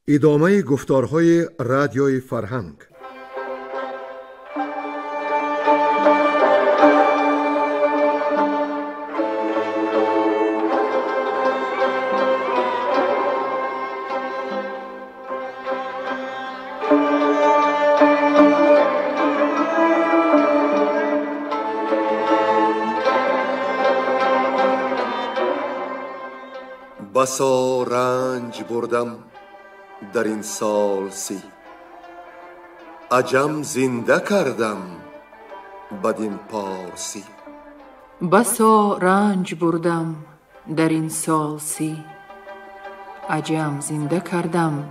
Идомаи гуфторҳои радиои фарҳанг. بسا رنج بردم در این سال 30، عجم زنده کردم بدین پارسی. بسا رنج بردم در این سال 30، عجم زنده کردم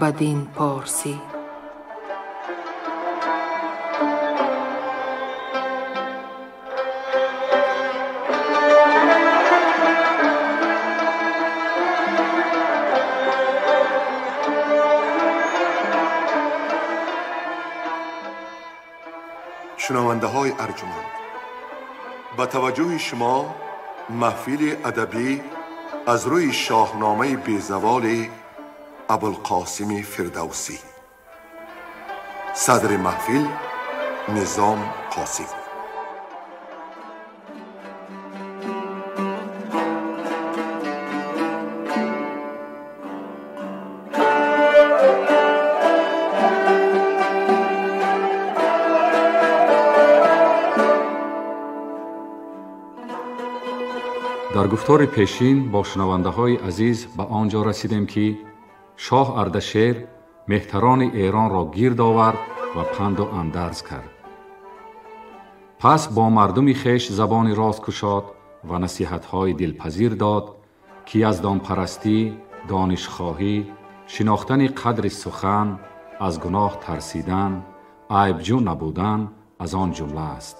بدین پارسی. شنونده های ارجمند، با توجه شما محفل ادبی از روی شاهنامه بیزوال ابوالقاسم فردوسی. صدر محفل نظام قاسم. Дар гуфтори пешин бо шунавандаҳои азиз ба он ҷо расидем, ки шоҳ Ардашер меҳтарони Эронро гирд овард ва панду андарз кард. Пас бо мардуми хеш забони рост кушод ва насиҳатҳои дилпазир дод, ки яздонпарастӣ, донишхоҳӣ, шинохтани қадри сухан, аз гуноҳ тарсидан, айбҷӯ набудан аз он ҷумла аст.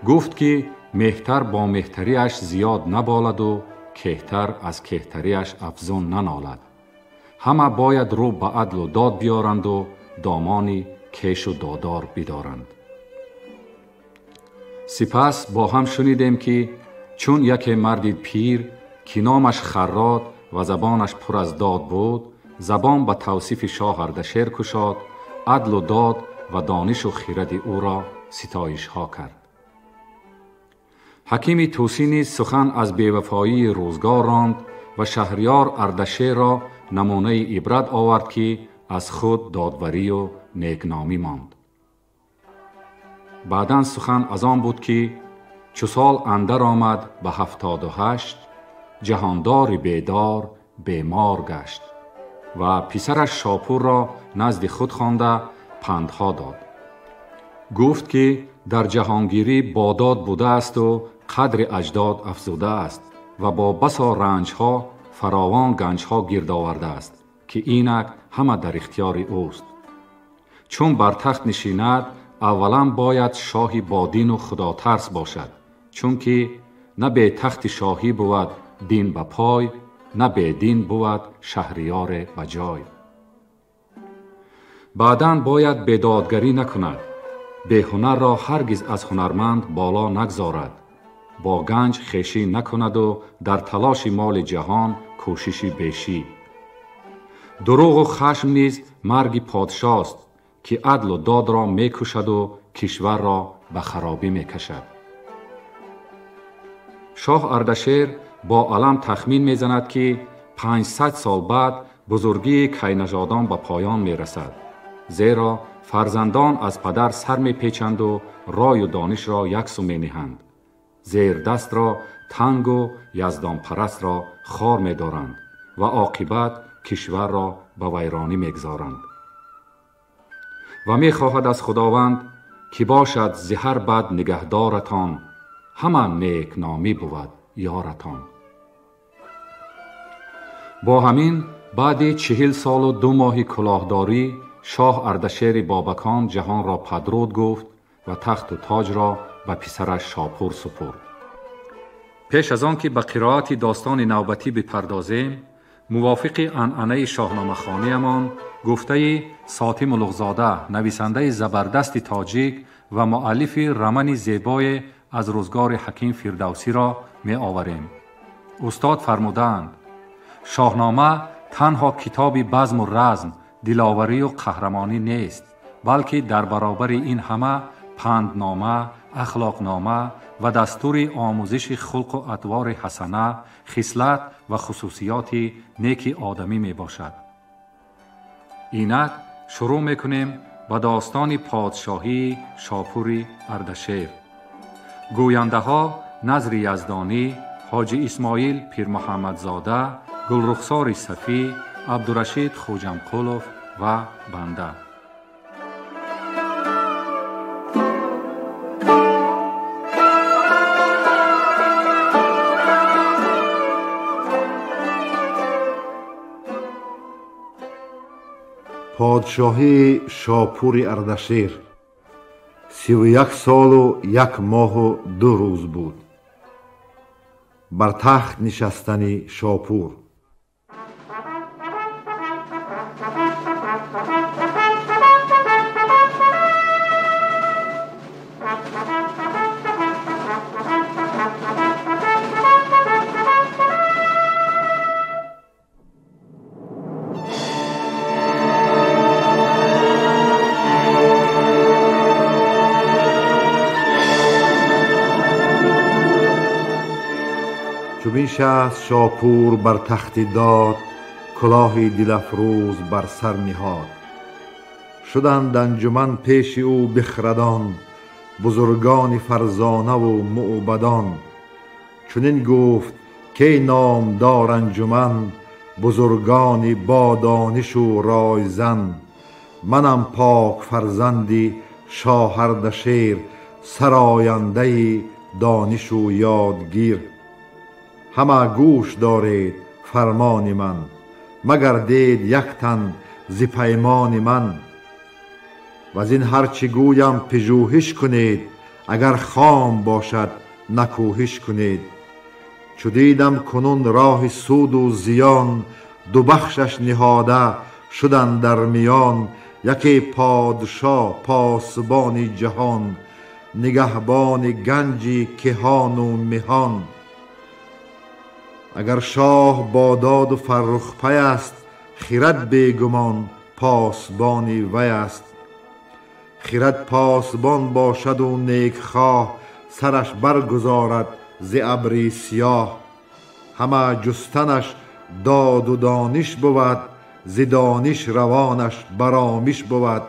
Гуфт, ки меҳтар бо меҳтариаш зиёд наболаду кеҳтар аз кеҳтариаш афзун нанолад. Ҳама бояд рӯ ба адлу дод биёранду домони кешу додор бидоранд. Сипас бо ҳам шунидем, ки чун яке марди пир, ки номаш Харрод ва забонаш пур аз дод буд, забон ба тавсифи шоҳ Ардашер кушод, адлу дод ва донишу хиради ӯро ситоишҳо кард. Ҳакими Тӯсӣ низ сухан аз бевафоии рӯзгор ронд ва шаҳриёр Ардашерро намунаи ибрат овард, ки аз худ додварию некномӣ монд. Баъдан сухан аз он буд, ки чу сол андар омад ба 78, ҷаҳондори бедор бемор гашт ва писараш Шопурро назди худ хонда пандҳо дод. Гуфт, ки дар ҷаҳонгирӣ бодод будаасту қадри аҷдод афзудааст ва бо басо ранҷҳо фаровон ганҷҳо гирд овардааст, ки инак ҳама дар ихтиёри ӯст. Чун бар тахт нишинад, аввалан бояд шоҳи бодину худотарс бошад, чунки на бетахти шоҳӣ бувад дин ба пой, на бедин бувад шаҳриёре ба ҷой. Баъдан бояд бедодгарӣ накунад, беҳунарро ҳаргиз аз ҳунарманд боло нагзорад, бо ганҷ хешӣ накунаду дар талоши моли ҷаҳон кӯшиши бешӣ. Дурӯғу хашм низ марги подшост, ки адлу додро мекушаду кишварро ба харобӣ мекашад. Шоҳ Ардашер бо алам тахмин мезанад, ки 500 сол баъд бузургии кайнажодон ба поён мерасад, зеро фарзандон аз падар сар мепечанду рою донишро яксу мениҳанд, зердастро тангу яздонпарастро хор медоранд ва оқибат кишварро ба вайронӣ мегзоранд. Ва мехоҳад аз Худованд, ки бошад зи ҳар бад нигаҳдоратон, ҳама некномӣ бувад ёратон. Бо ҳамин баъди 40 солу 2 моҳи кулоҳдорӣ шоҳ Ардашери Бобакон ҷаҳонро падруд гуфт ва тахту тоҷро ба писараш Шопур супурд. Пеш аз он ки ба қироати достони навбатӣ бипардозем, мувофиқи анъанаи шоҳномахониямон гуфтаи Сотим Улуғзода, нависандаи забардасти тоҷик ва муаллифи романи зебое аз рӯзгори ҳаким Фирдавсиро меоварем. Устод фармудаанд: шоҳнома танҳо китоби базму разм, диловарию қаҳрамонӣ нест, балки дар баробари ин ҳама панднома, ахлоқнома ва дастури омӯзиши хулқу атвори ҳасана, хислат ва хусусиёти неки одамӣ мебошад. Инак шурӯъ мекунем ба достони подшоҳии Шопури Ардашер. Гӯяндаҳо Назри Яздонӣ, Ҳоҷи Исмоил Пирмуҳаммадзода, Гулрухсори Сафӣ, Абдурашид Хуҷамқулов ва банда. Подшоҳии Шопури Ардашер 31 солу 1 моҳу 2 рӯз буд. Бар тахт нишастани Шопур. Чу биншаст Шопур бар тахти дод, кулоҳи дилафрӯз бар сар ниҳод. Шуданд анҷуман пеши ӯ бихрадон, бузургони фарзонаву мӯбадон. Чунин гуфт кей номдор анҷуман, бузургони бо донишу ройзан. Манам пок фарзанди шоҳ Ардашер, сарояндаи донишу ёдгир. Ҳама гӯш доред фармони ман, магар дед як тан зи паймони ман. Ваз ин ҳарчи гӯям пажӯҳиш кунед, агар хом бошад накӯҳиш кунед. Чу дидам кунун роҳи суду зиён, ду бахшаш ниҳода шудан дар миён. Яке подшоҳ посбони ҷаҳон, нигаҳбони ганҷи киҳону меҳон. Агар шоҳ бо доду фаррухпай аст, хирад бегумон посбони вай аст. Хирад посбон бошаду некхоҳ, сараш баргузорад зи абри сиёҳ. Ҳама ҷустанаш доду дониш бувад, зи дониш равонаш баромиш бувад.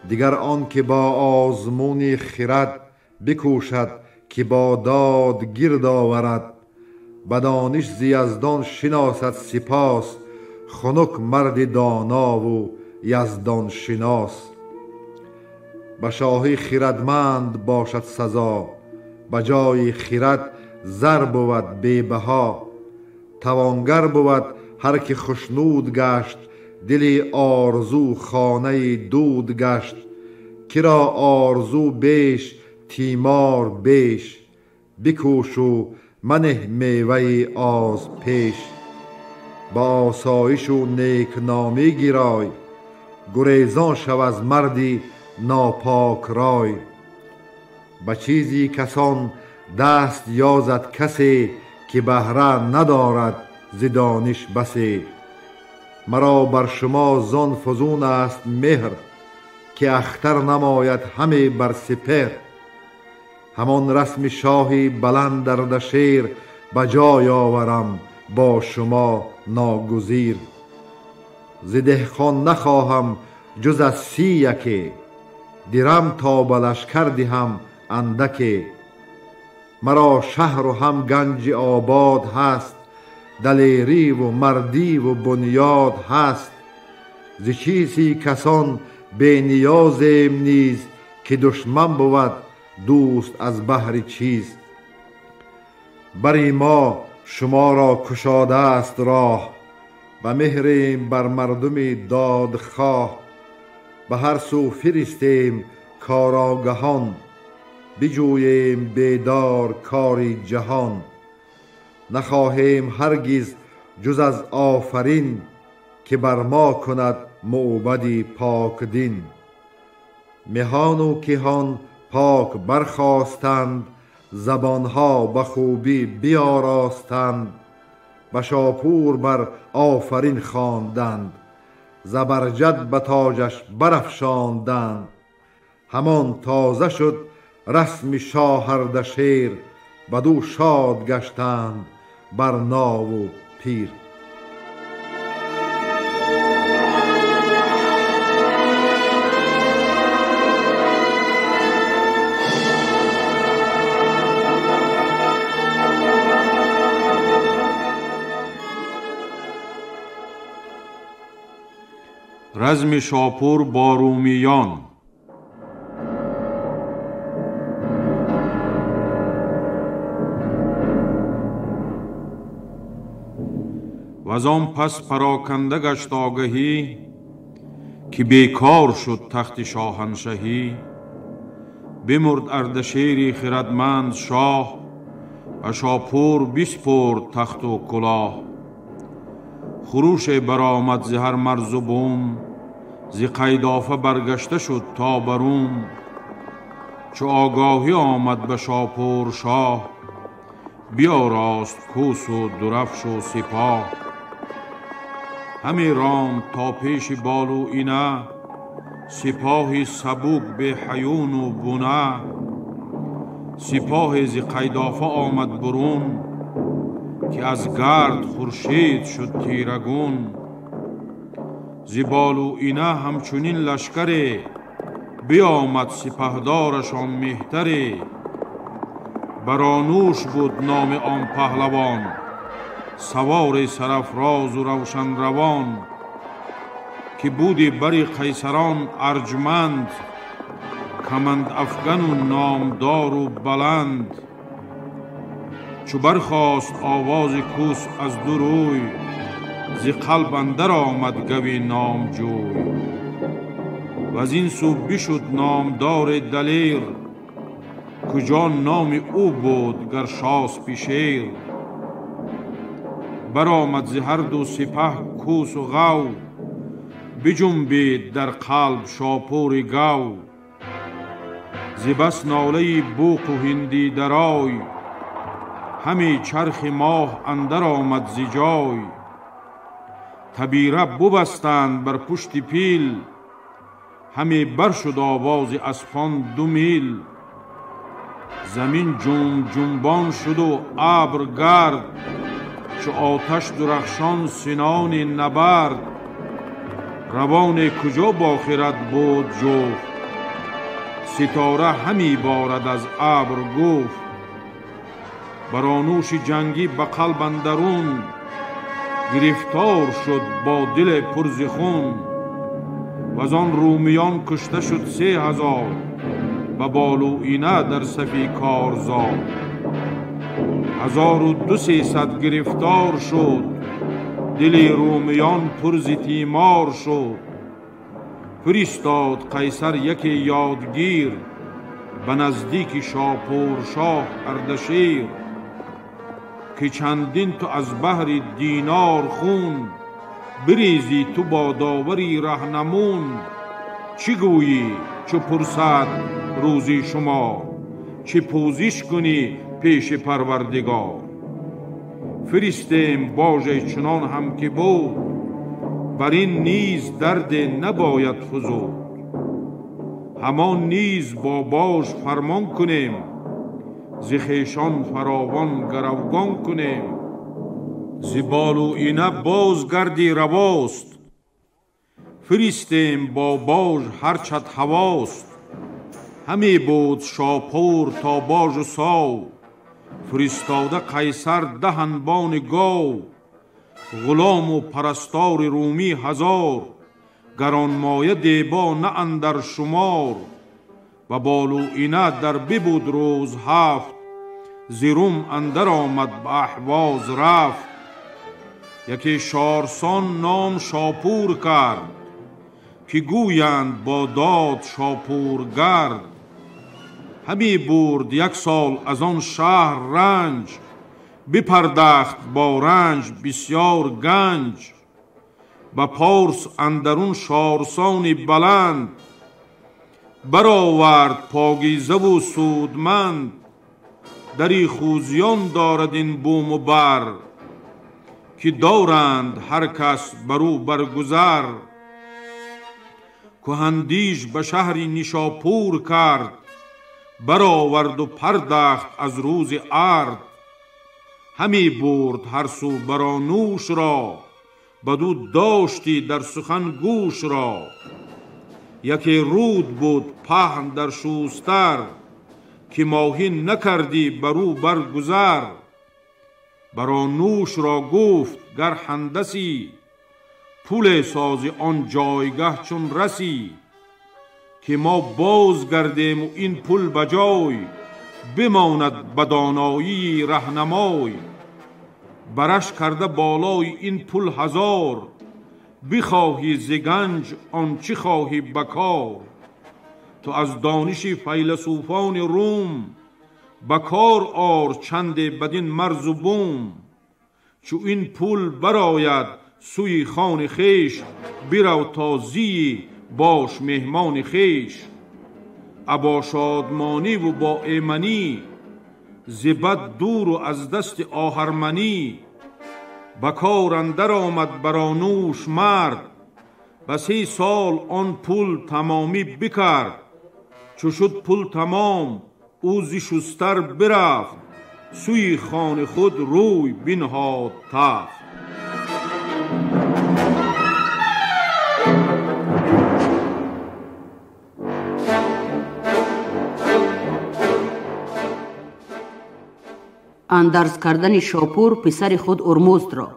Дигар он ки бо озмуни хирад бикӯшад, ки бо дод гирд оварад. Ба дониш зи яздон шиносад сипос, хунук марди донову яздоншинос. Ба шоҳӣ хирадманд бошад сазо, ба ҷои хирад зар бувад бебаҳо. Тавонгар бувад ҳар ки хушнуд гашт, дили орзу хонаи дуд гашт. Киро орзу беш, тимор беш, бикӯшу манеҳ меваи оз пеш. Ба осоишу некномӣ гирой, гурезон шав аз марди нопок рой. Ба чизи касон даст ёзад касе, ки баҳра надорад зи дониш басе. Маро бар шумо зон фузун аст меҳр, ки ахтар намояд ҳаме бар сипеҳр. Ҳамон расми шоҳи баланд Ардашер ба ҷой оварам бо шумо ногузир. Зи деҳқон нахоҳам ҷуз аз 30 яке, дирам то ба лашкар диҳам андаке. Маро шаҳру ҳам ганҷи обод ҳаст, далериву мардиву бунёд ҳаст. Зи чизи касон бениёзем низ, ки душман бувад дӯст аз баҳри чиз. Бари мо шуморо кушодааст роҳ, ба меҳрем бар мардуми додхоҳ. Ба ҳар сӯ фиристем корогаҳон, биҷӯем бедор кори ҷаҳон. Нахоҳем ҳаргиз ҷуз аз офарин, ки бар мо кунад мӯбади покдин. Меҳону киҳон пок бархостанд, забонҳо ба хубӣ биёростанд. به شاپور بر آفرین خواندند، زبرجد به تاجش برافشاندند. همان تازه شد رسم شاه اردشیر، بدو شاد گشتند برنا و پیر. رزم شاپور با رومیان. و از آن پس پراکنده گشت آگهی، که بیکار شد تخت شاهنشهی. بمرد اردشیری خردمند شاه، و شاپور بسپرد تخت و کلاه. خروش برآمد ز هر مرز و بوم، ز قیدافه برگشته شد تا بروم. چو آگاهی آمد به شاپور شاه، بیاراست کوس و درفش و سپاه. همی راند تا پیش بالویینه، سپاهی سبوک به هیون و بنه. سپاه ز قیدافه آمد برون، که از گرد خورشید شد تیره گون. ز بالویینه همچنین لشکری، بیامد سپهدارشان مهتری. برانوش بود نام آن پهلوان، سوار سرافراز و روشن روان. که بودی بری قیصران ارجمند، کمند افگن و نامدار و بلند. چو برخاست آواز کوس از دو روی، ز قلب اندر آمد گوی نامجوی. و زین سو بشد نامدار دلیر، کجا نام او بود گرشاسپ شیر. برآمد ز هر دو سپه کوس و غو، بجنبید در قلب شاپور گو. ز بس ناله بوق و هندی درای، همی چرخ ماه اندر آمد ز جای. تبیره ببستند بر پشت پیل، همی بر شد آواز اسپان 2 میل. زمین جنب جنبان شد و ابر گرد، چو آتش درخشان سنان نبرد. روان کجا با خرد بود جفت، ستاره همی بارد از ابر گفت. برانوش جنگی به قلب اندرون، گرفتار شد با دل پر ز خون. و آن رومیان کشته شد 3000، به بالویینه در صفی کارزار. 1200 گرفتار شد، دل رومیان پر ز تیمار شد. فرستاد قیصر یکی یادگیر، به نزدیک شاپور شاه اردشیر. که چندین تو از بهر دینار خون، بریزی تو با داوری رهنمون. چی گویی چو پرسد روزی شما، چه پوزش کنی پیش پروردگار. فرستیم باژ چنان هم که بود، بر این نیز درد نباید فزود. همان نیز با باژ فرمان کنیم، ز خویشان فراوان گروگان کنیم. ز بالویینه باز گردی رواست، فرستیم با باژ هرچت هواست. همی بود شاپور تا باژ و ساو، فرستاده قیصر 10 انبان گاو. غلام و پرستار رومی 1000، گرانمایه دیبا نه اندر شمار. و بالویینه در ببود روز 7، ز روم اندر آمد به اهواز رفت. یکی شارسان نام شاپور کرد، که گویند با داد شاپور گرد. همی برد 1 سال از آن شهر رنج، بپردخت با رنج بسیار گنج. به پارس اندرون شارسانی بلند، برآورد پاگیزه و سودمند. دری خوزیان دارد این بوم و بر، که دارند هر کس برو برگذر. کهندیش به شهری نیشاپور کرد، برآورد و پردخت از روز ارد. همی برد هر سو برانوش را، بدو داشتی در سخن گوش را. یکی رود بود پهن در شوستر، که ماهی نکردی برو برگذر. برانوش را گفت گر هندسی، پول سازی آن جایگه چون رسی. که ما باز گردیم و این پول بجای، بماند بدانایی رهنمای. برش کرده بالای این پول هزار، بخواهی ز گنج آنچه خواهی بکار. تو از دانش فیلسوفان روم، بکار آر چند بدین مرز و بوم. چو این پول براید سوی خان خویش، برو تا زی باش مهمان خویش. ابا شادمانی و با ایمنی، ز بد دور و از دست آهرمنی. بکار اندر آمد برانوش مرد، به 3 سال آن پول تمامی بکرد. چو شد پول تمام او ز شستر برفت، سوی خان خود روی بنهاد تفت. اندرز کردن شاپور پسر خود ارمزد را.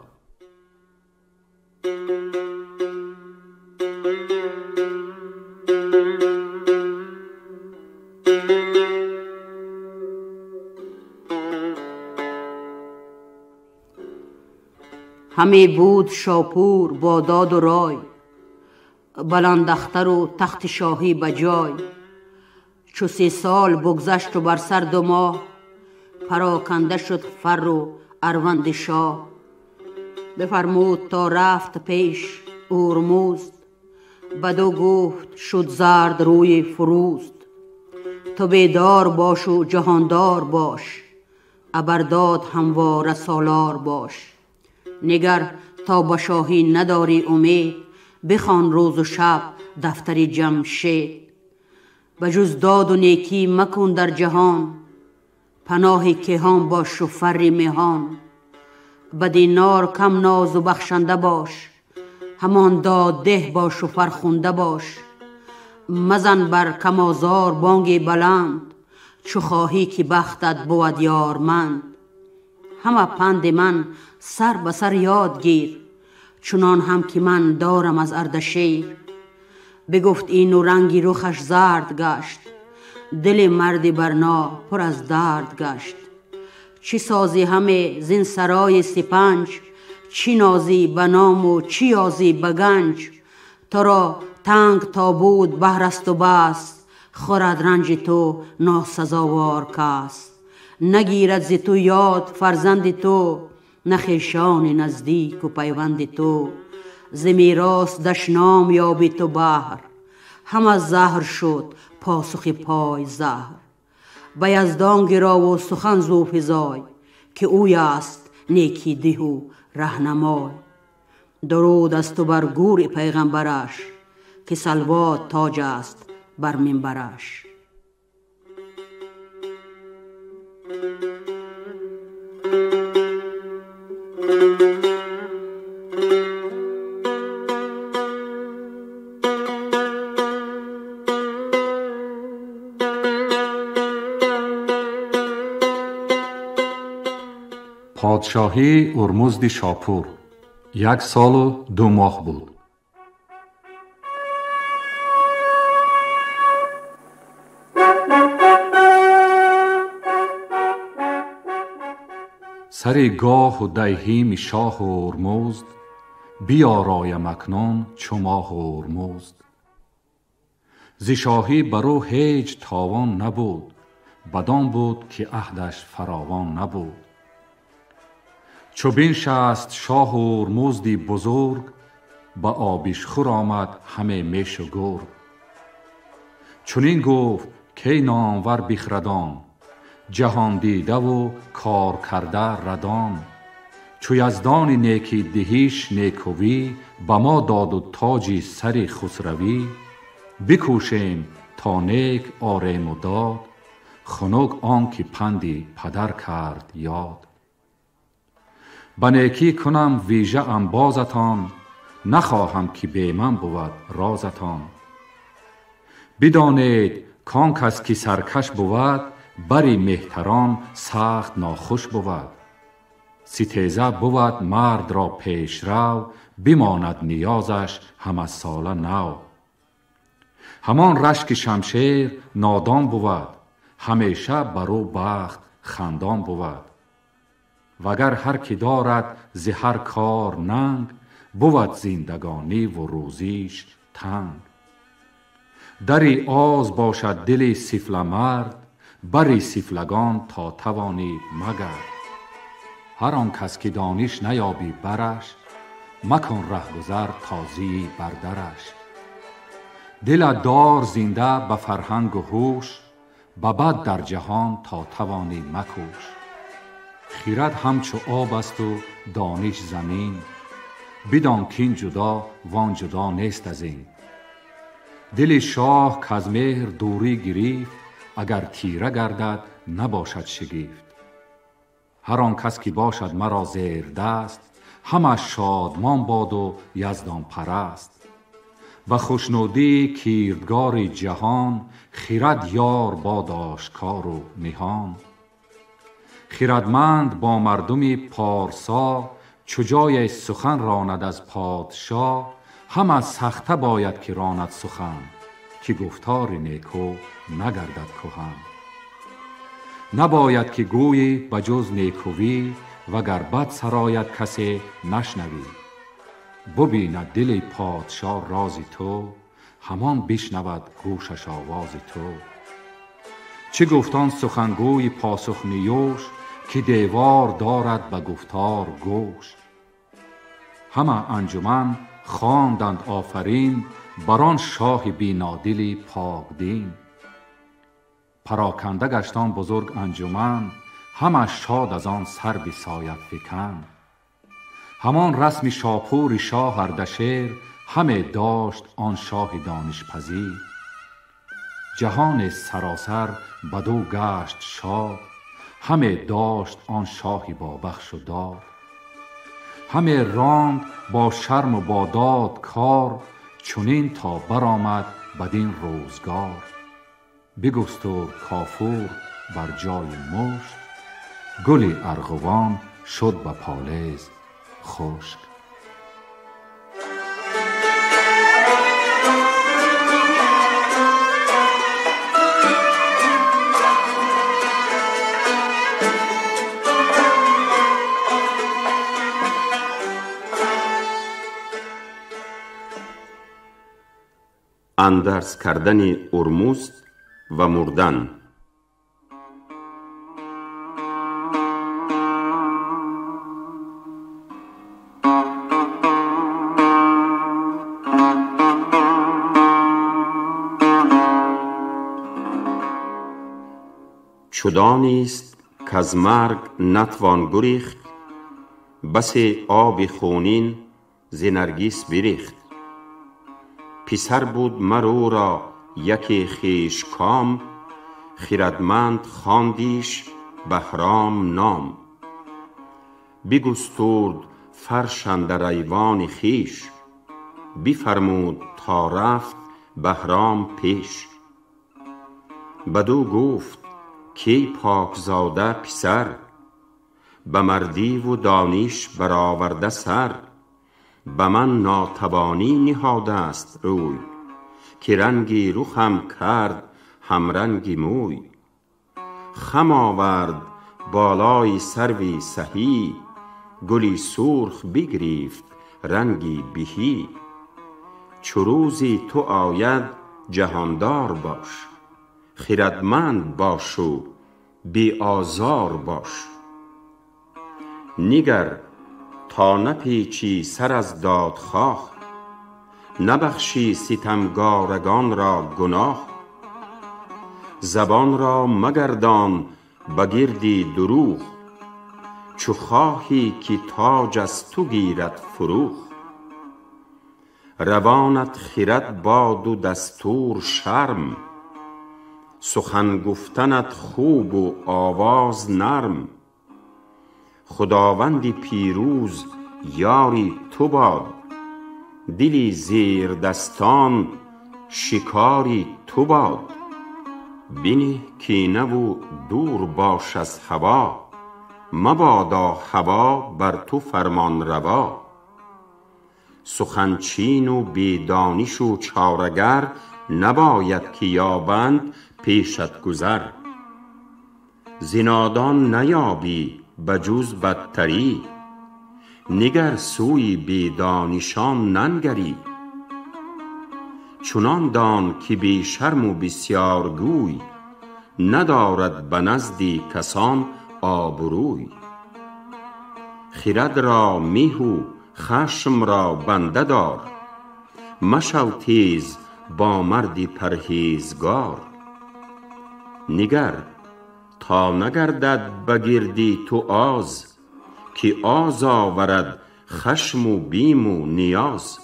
همی بود شاپور با داد و رای، بلند اختر و تخت شاهی بجای. چو 3 سال بگذشت و بر سر 2 ماه، پراکنده شد فر و اروند شاه. بفرمود تا رفت پیش اورمزد، بدو گفت شد زرد روی فروزد. تو بیدار باش و جهاندار باش، ابرداد همواره سالار باش. نگر تا به شاهی نداری امید، بخوان روز و شب دفتر جمشید. بجز داد و نیکی مکن در جهان، پناه کیهان باش و فر مهان. به دینار کم ناز و بخشنده باش، همان داد ده باش و فرخنده باش. مزن بر کم آزار بانگ بلند، چو خواهی که بختت بود یارمند. همه پند من سر به سر یاد گیر، چنان هم که من دارم از اردشیر. بگفت این و رنگی رخش زرد گشت، دل مرد برنا پر از درد گشت. چی سازی همه زین سرای سپنج، چی نازی به نام و چی یازی به گنج. تو را تنگ تا بود بهر است و بس، خورد رنج تو ناسزاوار کس. نگیرد ز تو یاد فرزند تو، نه خویشان نزدیک و پیوند تو. ز میراث دشنام یابی تو بهر، هم از زهر شد پاسخ پای زهر. به یزدان گرا و سخن زو فزای، که اوی است نیکی ده و رهنمای. درود از تو بر گور پیغمبرش، که صلوات تاج است بر منبرش. Подшоҳии Урмузди Шопур 1 солу 2 моҳ буд. Сари гоҳу дайҳими шоҳу Урмузд биёроям акнун чу моҳу Урмузд. Зи шоҳӣ бар ӯ ҳеҷ товон набуд, бадон буд ки аҳдаш фаровон набуд. Чу биншаст шоҳу Урмузди бузург, ба обишхӯр омад ҳаме мешу гург. Чунин гуфт кей номвар бихрадон, ҷаҳондидаву коркарда радон. Чу яздони некӣ диҳиш некувӣ, ба мо доду тоҷи сари хусравӣ, бикӯшем то нек орему дод, хунук он ки панди падар кард ёд. Ба некӣ кунам вижа анбозатон, нахоҳам ки беман бувад розатон. Бидонед кон кас ки саркаш бувад, бари меҳтарон сахт нохуш бувад. Ситеза бувад мардро пешрав, бимонад ниёзаш ҳамасола нав. Ҳамон рашки шамшер нодон бувад, ҳамеша бар ӯ бахт хандон бувад. Вагар ҳар ки дорад зи ҳар кор нанг, бувад зиндагониву рӯзиш танг. Дари оз бошад дили сифламард, бари сифлагон то тавонӣ магард. Ҳар он кас ки дониш наёбӣ бараш, макун раҳгузар тозии бар дараш. Дилат дор зинда ба фарҳангу ҳуш, ба бад дар ҷаҳон то тавонӣ макӯш. Хирад ҳамчу об асту дониш замин, бидон кин ҷудо вон ҷудо нест аз ин. Дили шоҳ каз меҳр дурӣ гирифт, агар тира гардад набошад шигифт. Ҳар он кас ки бошад маро зердаст, ҳамаш шодмон боду яздонпараст. Ба хушнудии кирдгори ҷаҳон, хирад ёр бод ошкору ниҳон. Хирадманд бо мардуми порсо, чу ҷое сухан ронад аз подшоҳ, ҳама сахта бояд ки ронад сухан, ки гуфтори неку нагардад куҳан. Набояд ки гӯйӣ ба ҷуз некувӣ, вагар бад сарояд касе нашнавӣ. Бубинад дили подшоҳ рози ту, ҳамон бишнавад гӯшаш овози ту. Чӣ гуфт он сухангӯи посухниюш, ки девор дорад ба гуфтор гӯш. Ҳама анҷуман хонданд офарин бар он шоҳи бинодили покдин. Пароканда гашт он бузург анҷуман, ҳама шод аз он сарви сояфикан. Ҳамон расми шопури шоҳ Ардашер, ҳаме дошт он шоҳи донишпазир. Ҷаҳони саросар бадӯ гашт шод, ҳаме дошт он шоҳи бобахшу дод. Ҳаме ронд бо шарму бо дод кор, чунин то баромад бадин рӯзгор. Бигустурд кофур бар ҷои мушк, гули арғувон шуд ба полез хушк. Андарз кардани Урмузд ва мурдан. Чу донист каз марг натвон гурехт, басе оби хунин зи наргис бирехт. Писар буд мар ӯро яке хешком, хирадманд хондиш Баҳром ном. Бигустурд фарш андар айвони хеш, бифармуд то рафт Баҳром пеш. Бадӯ гуфт кай покзода писар, ба мардиву дониш бароварда сар. Ба ман нотавонӣ ниҳодаст рӯй, ки ранги рухам кард ҳамранги мӯй. Хам овард болои сарви саҳӣ, гули сурх бигирифт ранги биҳӣ. Чу рӯзи ту ояд ҷаҳондор бош, хирадманд бошу беозор бош. Нигар تا نپیچی سر از دادخواه، نبخشی ستمگارگان را گناه. زبان را مگردان به گردی دروغ، چو خواهی که تاج از تو گیرد فروغ. روانت خرد باد و دستور شرم، سخن گفتنت خوب و آواز نرم. خداوند پیروز یاری تو باد، دلی زیر دستان شکاری تو باد. بنه کینه و دور باش از هوا، مبادا هوا بر تو فرمان روا. سخن چین و بی دانش و چاره گر، نباید که یابند پیشت گذر. ز نادان نیابی بجز بدتری، نگر سوی بی دانشان ننگری. چنان دان که بی شرم و بسیار گوی، ندارد به نزد کسان آبروی. خرد را مه و خشم را بنده دار، مشو تیز با مرد پرهیزگار. نگر تا نگردد به گردی تو آز، که آز آورد خشم و بیم و نیاز.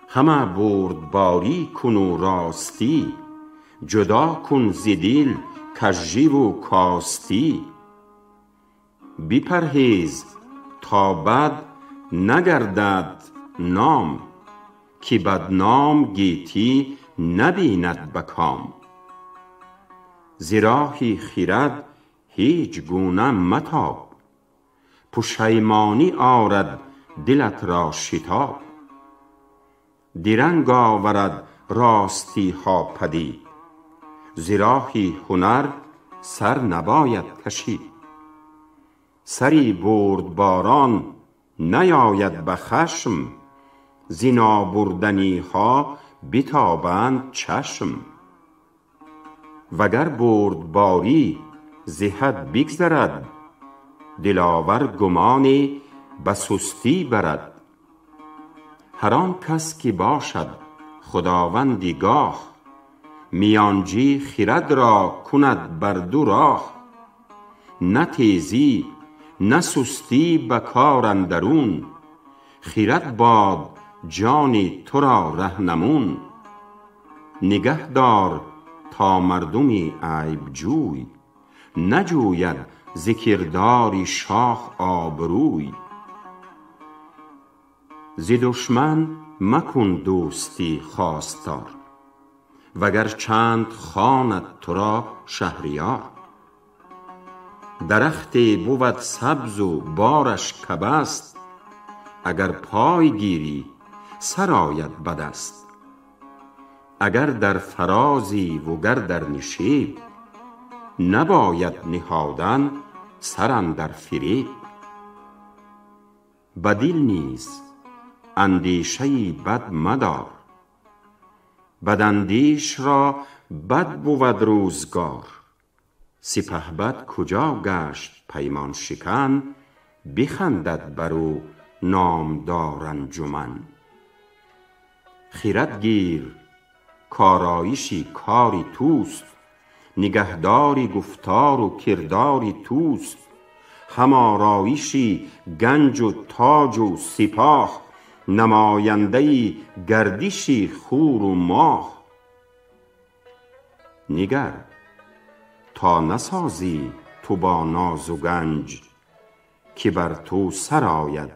همه بردباری کن و راستی، جدا کن ز دل کژی و کاستی. بپرهیز تا بد نگردد نام، که بدنام گیتی نبیند به کام. ز راه خرد هیچ گونه متاب، پشیمانی آرد دلت را شتاب. درنگ آورد راستی ها پدید، ز راه هنر سر نباید کشید. سری بردباران نیاید به خشم، ز نابردنی ها بتابند چشم. وگر بردباری ز حد بگذرد، دلاور گمانی به سستی برد. هر آن کس که باشد خداوندی گاه، میانجی خرد را کند بر دو راه. نه تیزی نه سستی به کار اندرون، خرد باد جان تو را رهنمون. نگه دار تا مردم عیب جوی، نجوید ز کردار شاه آبروی. ز دشمن مکن دوستی خواستار، وگر چند خواند تو را شهریار. درختی بود سبز و بارش کبست، اگر پای گیری سر آید به دست. اگر در فرازی وگر در نشیب، نباید نهادن سر اندر فریب. به دل نیز اندیشه بد مدار، بداندیش را بد بود روزگار. سپهبد کجا گشت پیمان شکن، بخندد بر او نامدار انجمن. خرد گیر کآرایش کار توست، نگهدار گفتار و کردار توست. هم آرایش گنج و تاج و سپاه، نماینده گردش خور و ماه. نگر تا نسازی تو با ناز و گنج، که بر تو سر آید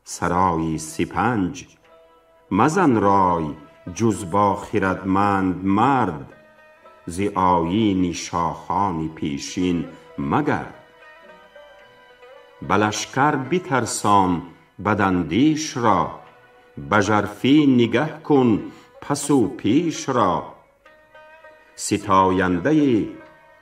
سرای سپنج. مزن رای جز با خردمند مرد، ز آیین شاهان پیشین مگرد. به لشکر بترسان بداندیش را، به ژرفی نگه کن پس و پیش را. ستاینده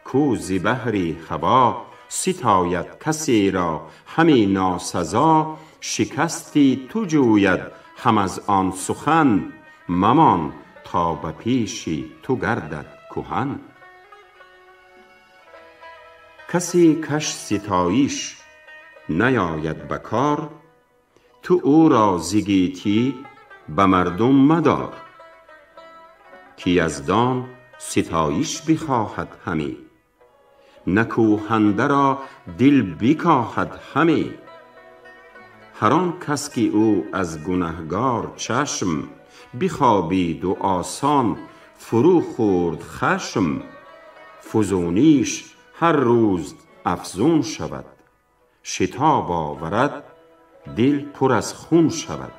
کو ز بهر هوا، ستاید کسی را همی ناسزا. شکستی تو جوید هم از آن سخن، ممان تا به پیش تو گردد کهن. کسی کش ستایش نیاید به کار، تو او را ز گیتی به مردم مدار. که یزدان ستایش بخواهد همی، نکوهنده را دل بکاهد همی. هر آن کس که او از گنهگار چشم، بخوابید و آسان فرو خورد خشم. فزونیش هر روز افزون شود، شتاب آورد دل پر از خون شود.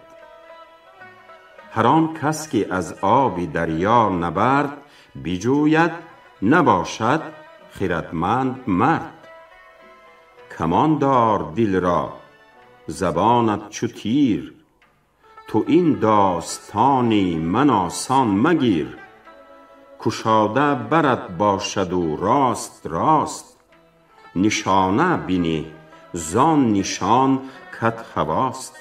هر آن کس که از آب دریا نبرد بجوید، نباشد خردمند مرد. کمان دار دل را زبانت چو تیر، تو این داستانی من آسان مگیر. کشاده برت باشد و راست راست، نشانه بنه زان نشان کت هواست.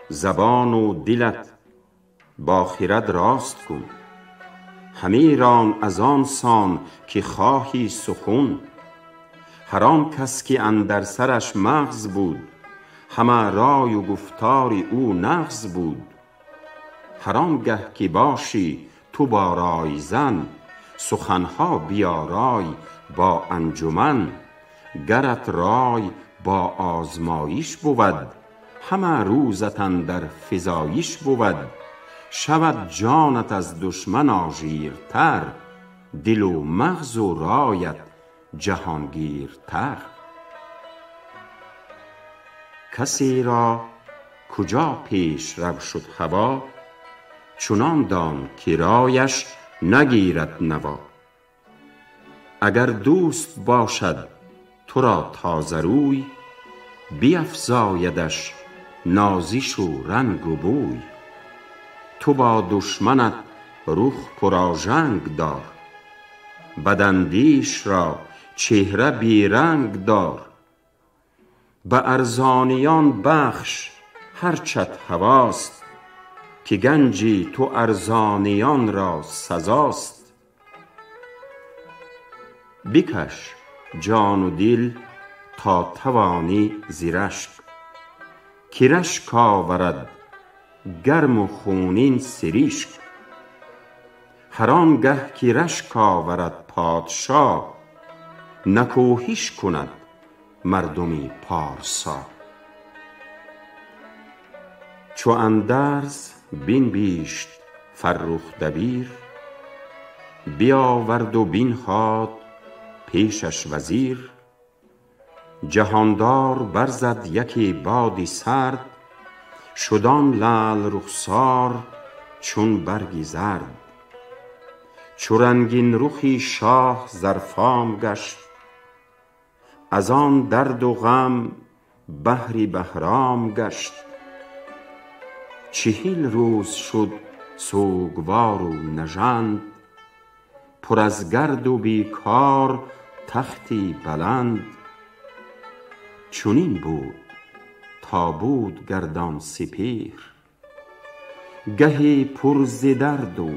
زبان و دلت با خرد راست کن، همی ران از آن سان که خواهی سخن. هر آن کس که اندر سرش مغز بود، همه رای و گفتار او نغز بود. هر آنگه که باشی تو با رای زن، سخنها بیارای با انجمن. گرت رای با آزمایش بود، همه روزت اندر فزایش بود. شود جانت از دشمن آژیرتر، دل و مغز و رایت جهانگیرتر. کسی را کجا پیش رو شد هوا، چنان دان که رایش نگیرد نوا. اگر دوست باشد تو را تازه روی، بیفزایدش نازش و رنگ و بوی. تو با دشمنت رخ پرآژنگ دار، بداندیش را چهره بی رنگ دار. به ارزانیان بخش هرچت هواست، که گنجی تو ارزانیان را سزاست. بکش جان و دل تا توانی ز رشک، که رشک آورد گرم و خونین سریشک. هر آنگه که رشک آورد پادشا، نکوهش کند مردمی پارسا. چو اندرز بنبیشت فرخ دبیر، بیاورد و بنهاد پیشش وزیر. جهاندار برزد یکی بادی سرد، شد آن لعل رخسار چون برگ زرد. چو رنگین رخی شاه زرفام گشت، از آن درد و غم بحری بهرام گشت. 40 روز شد سوگوار و نژند، پر از گرد و بیکار تختی بلند. چنین بود تا بود گردان سپهر، گهی پر ز درد و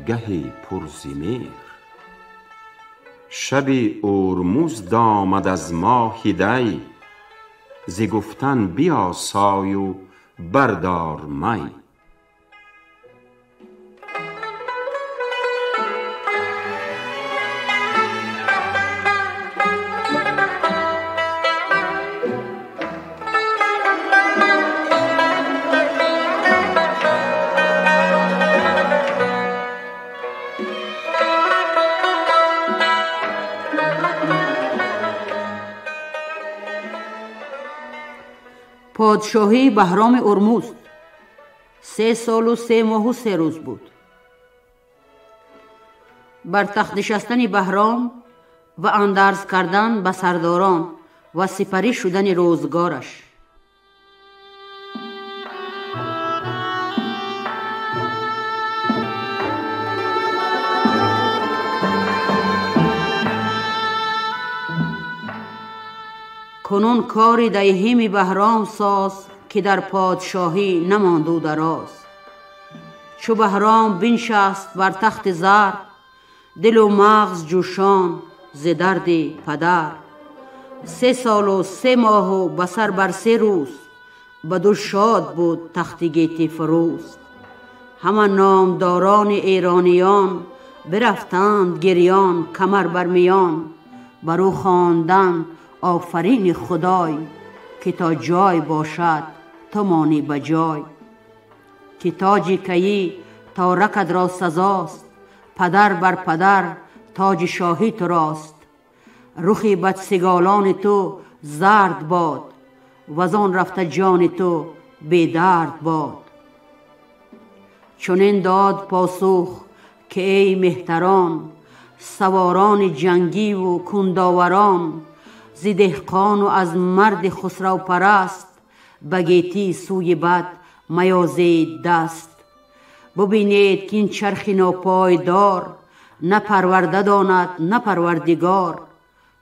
گهی پر ز مهر. شبی اورمزد آمد از ماه دی، ز گفتن بیاسای و بردار می. Подшоҳии Баҳроми Урмузд 3 солу 3 моҳу 3 рӯз буд. Бар тахт нишастани Баҳром ва андарз кардан ба сардорон ва сипарӣ шудани рӯзгораш. Кунун кори диҳими Баҳром соз, ки дар подшоҳӣ намонд ӯ дароз. Чу Баҳром биншаст бар тахти зар, дилу мағз ҷӯшон зи дарди падар. 3 солу 3 моҳу ба сар бар 3 рӯз, баду шод буд тахти гетӣ фурӯз. Ҳама номдорони эрониён برفتند گریان کمر بر میان، بر او خواندند آفرین خدای، که تا جای باشد تو مانی به جای. که تاج کیی تا رکد را سزاست، پدر بر پدر تاج شاهی تو راست. رخ بدسگالان تو زرد باد، وزان رفته جان تو بی درد باد. چنین داد پاسخ که ای مهتران، سواران جنگی و کنداوران، ز دهقان و از مرد خسرو پرست، به گیتی سوی بد میازید دست. ببینید که این چرخ ناپایدار، نه پرورده داند نه پروردگار.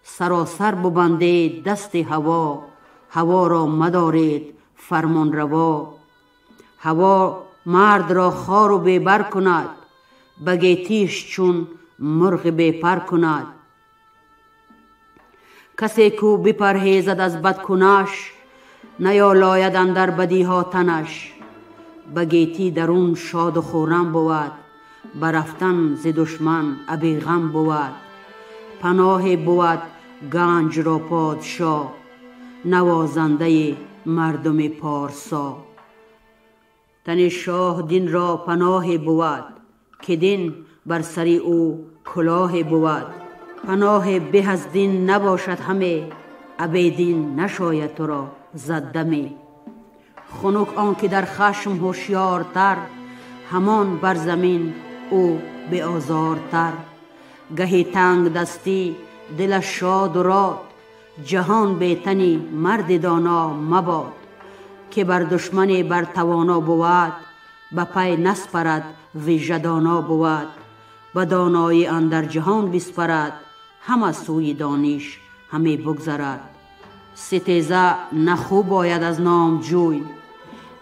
سراسر ببندید دست هوا، هوا را مدارید فرمان روا. هوا مرد را خار و بیبر کند، به گیتیش چون مرغ بیپر کند. کسی کو بپرهیزد از بدکنش، نیالاید اندر بدیها تنش. به گیتی درون شاد و خرم بود، برفتن ز دشمن ابی غم بود. پناه بود گنج را پادشاه، نوازنده مردم پارسا. تن شاه دین را پناه بود، که دین بر سر او کلاه بود. پناه به از دین نباشد همه، ابی دین نشاید تو را زد دمه. خنک آن که در خشم هوشیارتر، همان بر زمین او به آزارتر. گهی تنگ دستی دلش شاد و راد، جهان به تنی مرد دانا مباد. که بر دشمن بر توانا بود، به پی نسپرد ویژه دانا بود. به دانایی اندر جهان بسپرد، همه سوی دانش همه بگذرد. ستیزه نه خوب آید از نام جوی،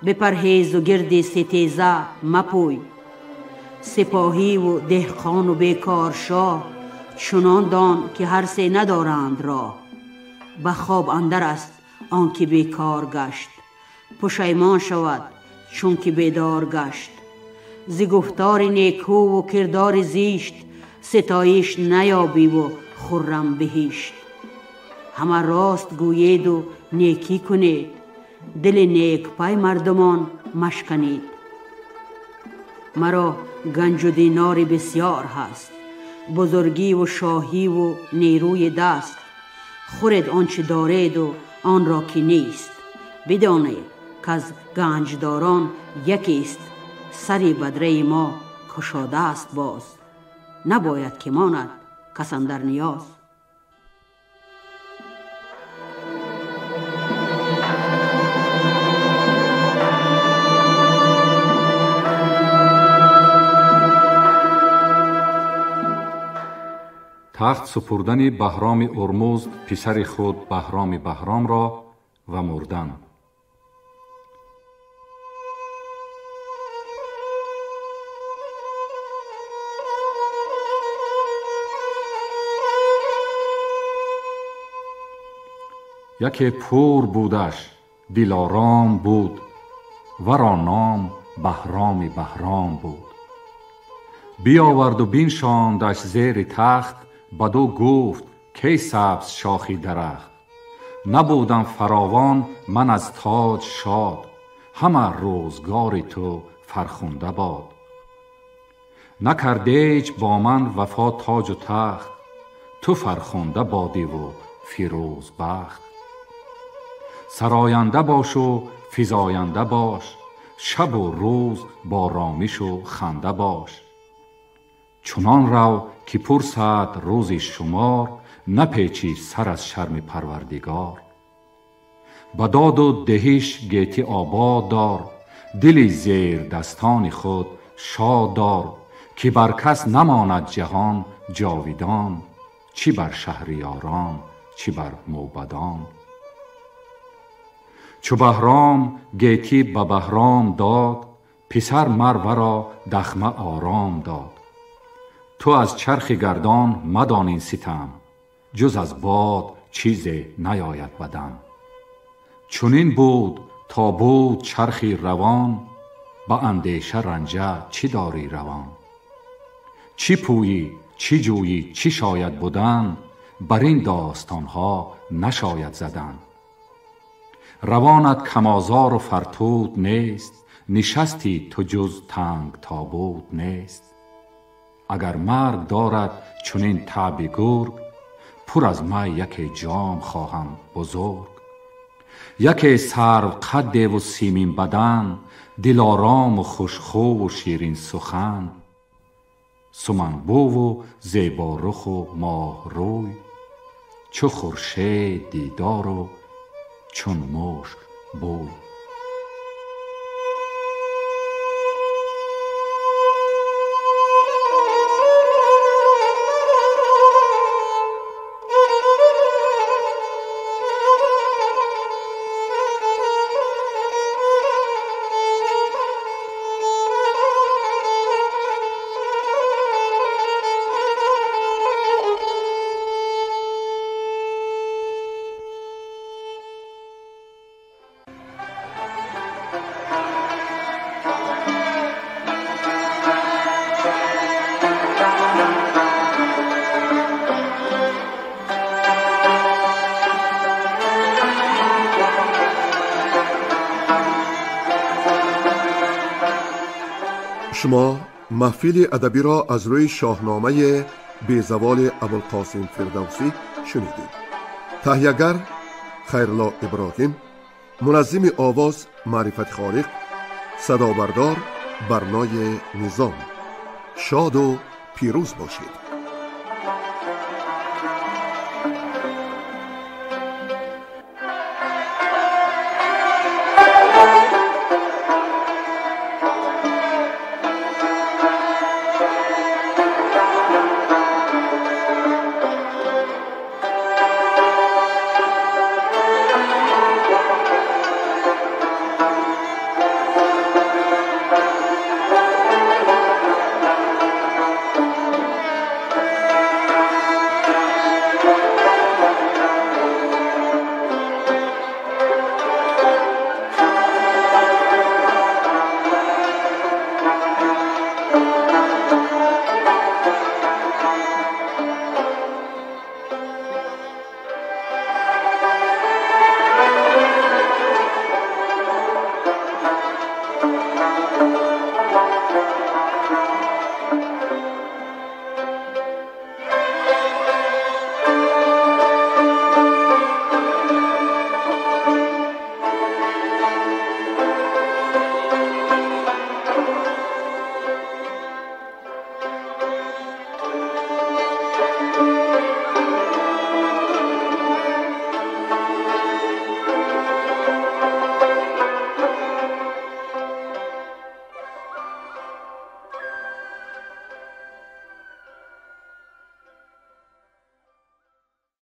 بپرهیز و گرد ستیزه مپوی. سپاهی و دهقان و بیکار شاه، چنان دان که هر سه ندارند راه. به خواب اندر است آن که بیکار گشت، پشیمان شود چون که بیدار گشت. ز گفتار نیکو و کردار زیشت، ستایش نیابی و خرم بهشت. همه راست گویید و نیکی کنید، دل نیک پای مردمان مشکنید. مرا گنج و دینار بسیار هست، بزرگی و شاهی و نیروی دست. خورد آنچه دارید و آن را که نیست، بدانید که از گنجداران یکیست. سری بدره ما کشاده است باز، نباید که ماند کس اندر نیاز. تخت سپردن بهرام ارمزد پسر خود بهرام بهرام را و مردن. یکی پور بودش دلارام بود، ورا نام بهرام بهرام بود. بیاورد و بنشاندش زیر تخت، بدو گفت کی سبز شاخی درخت. نبودم فراوان من از تاج شاد، همه روزگار تو فرخنده باد. نکردیچ با من وفا تاج و تخت، تو فرخنده بادی و فیروز بخت. سراینده باش و فزاینده باش، شب و روز با رامش و خنده باش. چنان رو که پرسد روزی شمار، نپیچی سر از شرم پروردگار. به داد و دهش گیتی آباد دار، دل زیر دستان خود شاد دار. که بر کس نماند جهان جاویدان، چی بر شهریاران چی بر موبدان. چو بهرام گیتی به بهرام داد، پسر مر ورا دخمه آرام داد. تو از چرخ گردان مدان این ستم، جز از باد چیز نیاید بدم. چنین بود تا بود چرخی روان، به اندیشه رنجه چی داری روان. Чӣ пӯйӣ, чӣ ҷӯйӣ, чӣ шояд будан, бар ин достонҳо нашояд задан. Равонат камозор ва фартуд нест, нишасти ту ҷуз танг тобут нест. Агар марг дорад чунин таби гург, пур аз май яке ҷом хоҳам бузург. Яке сарв қаддеву симин бадан, дилорому хушхӯву ширин сухан, суманбӯву зеборуху моҳрӯй, чу хуршед дидору чун мушк бӯй. Шумо маҳфили адабиро аз рӯи шоҳномаи безаволи Абулқосим Фирдавсӣ шунидед. Таҳиягар Хайрулло Иброҳим, муназзими овоз Маърифат Холиқ, садобардор Барнои Низом. Шоду пирӯз бошед.